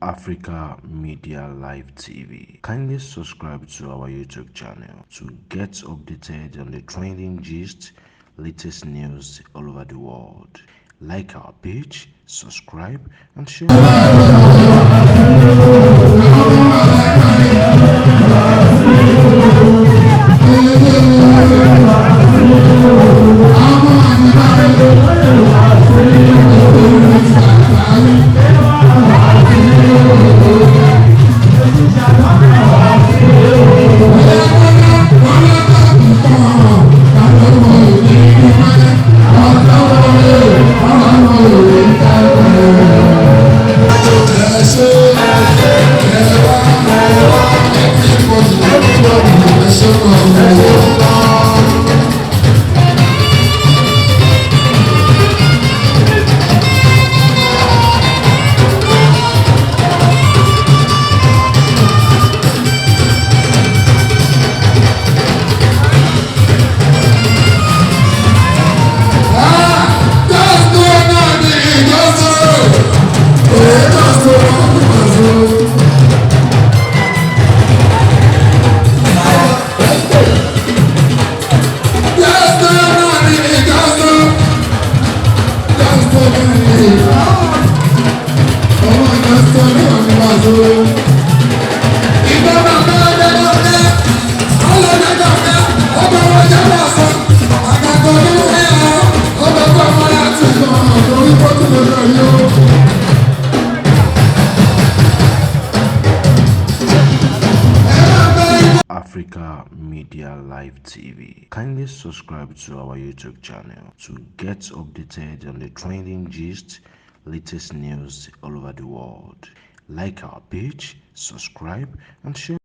Africa Media Live TV. Kindly subscribe to our YouTube channel to get updated on the trending gist, latest news all over the world. Like our page, subscribe, and share. Africa Media Live TV. Kindly subscribe to our YouTube channel to get updated on the trending gist, latest news all over the world. Like our page, subscribe, and share.